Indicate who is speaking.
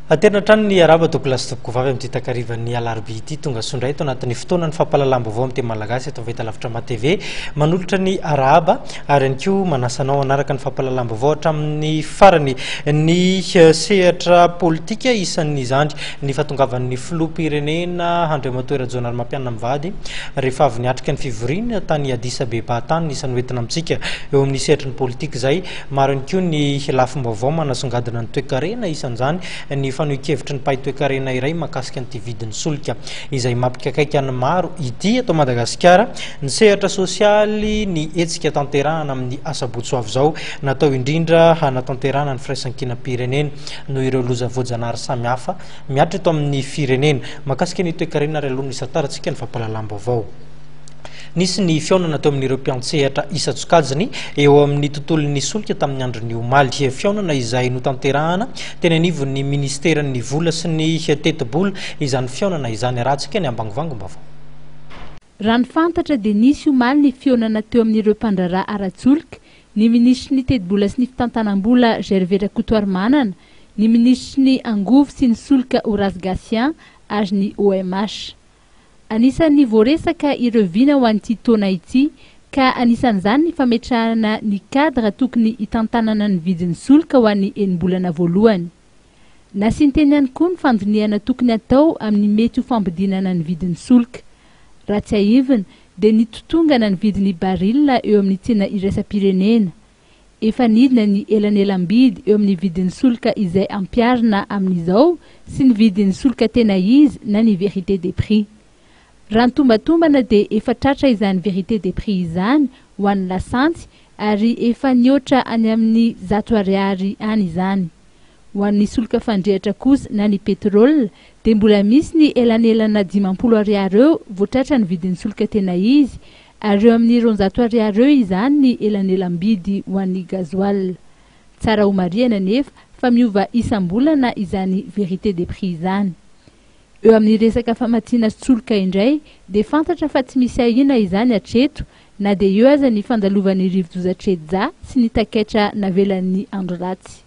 Speaker 1: Aterina hatrany ny arahaba tompokolahy sy tompokovavy amin'ity takarivan'ny alarobia ity. Tonga soa indray eto anatin'ny fotoanan'ny fampahalalam-baovao amin'ny teny malagasy eto amin'ny Fahitalavitra MATV. Manolotra ny arahaba ary ihany koa manasa anao hanaraka ny fampahalalam-baovao hatramin'ny farany. Ny sehatra politika isan'izany ny fahatongavan'ny filoham-pirenena Andriamatoa Rajaonarimampianina mivady rehefa avy niatrika ny fivoriana tany Addis Abeba tany. Isan'ny hoentina amintsika eo amin'ny sehatry ny politika izay. Maro ihany koa ny lafim-baovao manasongadina ny toekarena, isan'izany ny fanohin-kevitry ny mpahay toekarena iray mahakasika an'ity vidin'ny solika izay mampikaikaika ny maro ity eto Madagasikara. Ny sehatra sosialy, ny hetsika tanterahana amin'ny asabotsy ho avy izao, natao indrindra hanatanterahana ny firaisankinam-pirenena noho ireo loza voajanahary samihafa mihatra eto amin'ny firenena. Mahakasika ny toekarena ary aloha no hisantarantsika ny fampahalalam-baovao. Nisy ny fihaonana teo amin'ireo mpiantsehatra isan-tsokajiny eo amin'ny tontolon'ny solika tamin'ny andron'ny omaly. Fihaonana izay notanterahana teny anivon'ny minisiteran'ny vola sy ny tetibola izany fihaonana izany. Arahantsika ny ambangovangom-baovao.
Speaker 2: Raha ny fantatra dia nisy omaly ny fihaonana teo amin'ireo mpandraharaha ara-tsolika, ny minisitry ny tetibola sy ny fitantanam-bola Gervais Rakotoarimanana, ny minisitry ny angovo sy ny solika Horace Gatien ary ny OMH. Anisan'ny voaresaka ireo vina ho an'ity taona ity ka anisan'izany ny fametrahana ny cadre tokony hitantanana ny vidin'ny solika ho an'ny enim-bolana voalohany. Nasian-teny ihany koa ny fandinihana tokony hatao amin'ny mety ho fampidinana ny vidin'ny solika. Raha tsiahivina dia nitotongana ny vidin'ny baril eo amin'ny tsena iraisam-pirenena. Efa nidina ny elanelam-bidy eo amin'ny vidin'ny solika izay ampiharina amin'izao sy ny vidin'ny solika tena izy na ny vérité des prix. Raha ny tombatombana dia efa tratra izany vérité des prix izany ho an'ny lasantsy ary efa nihoatra any amin'ny 100 ariary any izany. Ho an'ny solika fandrehitra kosa na ny pétrole dia mbola misy ny elanelana 50 ariary eo vao tratra ny vidin'ny solika tena izy ary eo amin'ny 200 ariary eo izany ny elanelam-bidy ho an'ny gasoil. Tsara homarihana anefa fa miova isam-bolana izany vérité des prix izany. Eo amin'ny resaka famatsiana solika indray dia fantatra fa tsy misy ahiana izany hatreto na dia eo aza ny fandalovan'ny rivodoza Chedza sy ny takaitra navelan'ny andro ratsy.